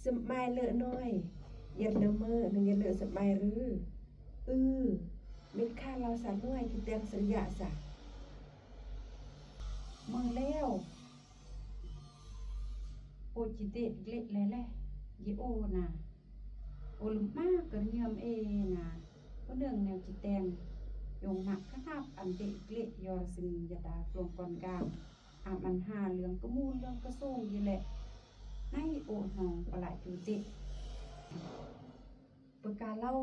ສະໄໝເລີ້ນ້ອຍ ຢາດເລີ້ເມີ ໜຶ່ງຢາດເລີ້ສະໄໝຫຼື? ອື ເມັດຂ້າເລົ່າສານ້ອຍ ທີ່ແຕ່ງສະລິຍະສະ ເມີແລ້ວ. ໂອຈິເຕະເລະແລະແລະ ເຢໂອນາ ໂອລຶມມາກະເງິມເອນາ ໂອເນີງແນວຈິແຕງ ຍົງມະຂະໜາບອັນເຕະເລະ ຢໍລະຊຶງ ຢາດາກລວງກອນກາງ ອາມອັນຫາເລື່ອງກະມູນເລື່ອງກະໂສງເຢແລະ ໃນໂອນອງປະລະຈູເຕະ ປະກາເລົ່າ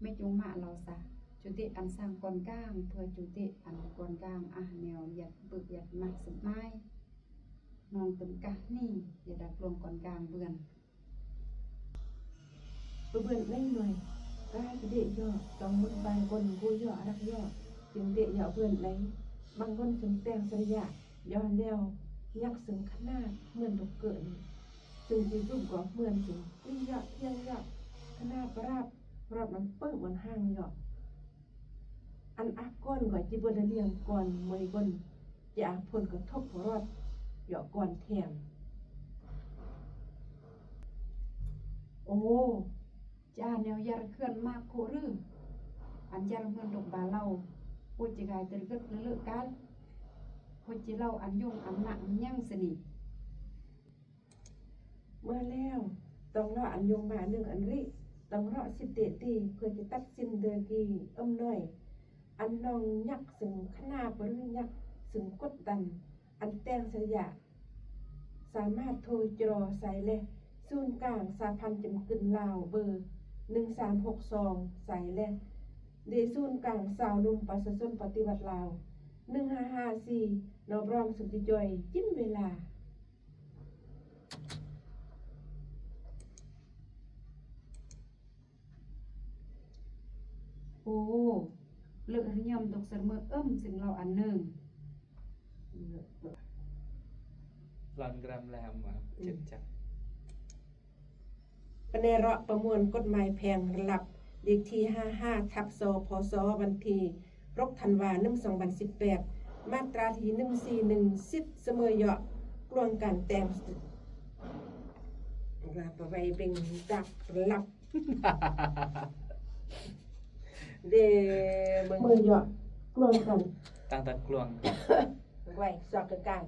ແມ່ຈົ່ງມະເລົ່າສາ ຈູເຕະອັນສ້າງກອນກາງ ເພື່ອຈູເຕະອັນກອນກາງ ອາແນວຢາດເບີກຢາດມາສະໄໝ ນ້ອງຕຶມກະນີ້ ຢາດາກລວງກອນກາງເບືອນ ປະເບືອນໄດ້ໜ້ອຍ ກາຈະເດະເຍາະ ຕ້ອງມຶນບາງຄົນ ໂກເຍາະ ຮັກເຍາະ ຈຶ່ງເດະເຍາະເບືອນໄດ້ ບາງຄົນຈຶ່ງແຕ່ງສະລິຍະ ຍ້ອນແນວຍັກເຊິ່ງຂະໜາດ ເໝືອນຕົກເກີນ ຊຶ່ງຈີບຮູບກໍເໝືອນເຊິ່ງ ທີ່ເຍາະ ທຽງເຍາະ ຂະໜາດປະຫຼາບ ປະຫຼາບມັນເປິ້ງມັນຫ່າງເຍາະ ອັນອາກອນກໍຈິເບີດລະລຽງກ່ອນເມຍກົນ ຈາກຜົນກະທົບຮອດເຍາະກ່ອນແຖມ ໂອ ຈາແນວຢາລະເຂື່ອນມາໂຄຫຼື ອັນຢາລະເມີນດົກບາເລົ່າ ໂອຈະກາຍຕະລິກຶດລະເລີການ ໂອຈະເລົ່າອັນຍົງອັນນະມີຫຍັງສະນີ້ ເມີແລ້ວ ຕ້ອງເລາະອັນຍົງມາໜຶ່ງອັນລິ ຕ້ອງເລາະສິດເຕະຕີ ເພື່ອຈະຕັດສິນເດີກີເອິ້ມໜ້ອຍ ອັນນ້ອງຍັກເຊິ່ງຂະໜາບ ຫຼື ຍັກເຊິ່ງກົດດັນ ອັນແຕ່ງສະລິຍະ ສາມາດໂທຈະລໍໃສ່ແລະ ສູນກາງສາພັນຈຳກຶນລາວ ເບີ ໜຶ່ງສາມຫົກສອງ ໃສ່ແລະ ເດ ສູນກາງຊາວໜຸ່ມປະຊາຊົນປະຕິວັດລາວ ໜຶ່ງຫ້າຫ້າສີ່ ນອບນ້ອມສຸດຈິດຈ່ອຍ ຈິ້ມເວລາ. ໂອ ເລີກຮະຍອມຕົກສະເໝີເອິ້ມ ຊຶ່ງເລົ່າອັນໜຶ່ງ ລອນກຣາມແລມ ອືມ ເຈັດຈັກ ປະແນເລາະປະມວນກົດໝາຍແພ່ງລະດັບ ເລກທີຫ້າຫ້າ ທັບ ສພສ ວັນທີຫົກ ທັນວາ ໜຶ່ງ ສອງພັນສິບແປດ ມາດຕາທີໜຶ່ງສີ່ໜຶ່ງ ສິດສະເໝີເຍາະ ກລວງການແຕ່ງ ລາປະໄວເບັງດັກລະດັບ ເດ ເບິ່ງເໝີເຍາະ ກລວງກັນ ຕັ້ງແຕ່ກລວງ ໄວ ຊອກກາງ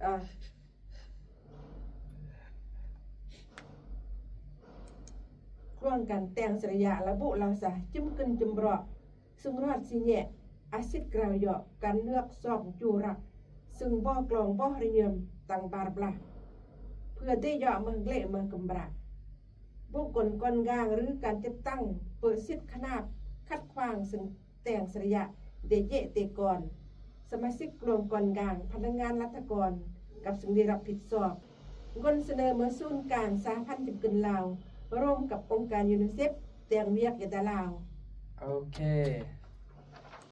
ເອີ ກລວງກັນແຕ່ງສະລິຍະ ລະບຸລາສາ ຈຶ່ມກຶນຈຶ່ມເລາະ ຊຶ່ງຮອດຊິແຍະ ອາສິດກລາວເຍາະ ການເລືອກຊອກຈູລັກ ຊຶ່ງບໍ່ກລອງບໍ່ຮະຍືມ ຕັ້ງບາດບລາ ເພື່ອເຕະເຍາະເມືອງເກລະເມືອງກຳບຣາ ບຸກຄົນກ່ອນກາງ ຫຼື ການຈັດຕັ້ງ ເປີດສິດຂະໜາບ ຂັດຂວາງ ຊຶ່ງແຕ່ງສະລິຍະ ເຕະເຢະເຕະກອນ ສະມາຊິກກລວງກ່ອນກາງ ພະນັກງານລັດຖະກອນ ກັບສິ່ງທີ່ຮັບຜິດຊອບ ງົນສະເໜີເມືອສູນກາງສະຫະພັນຈຳກຶນລາວ ຮ່ວມກັບອົງການຢູນິເຊັບ ແຕ່ງວຽກເອຕາລາວ ໂອເຄ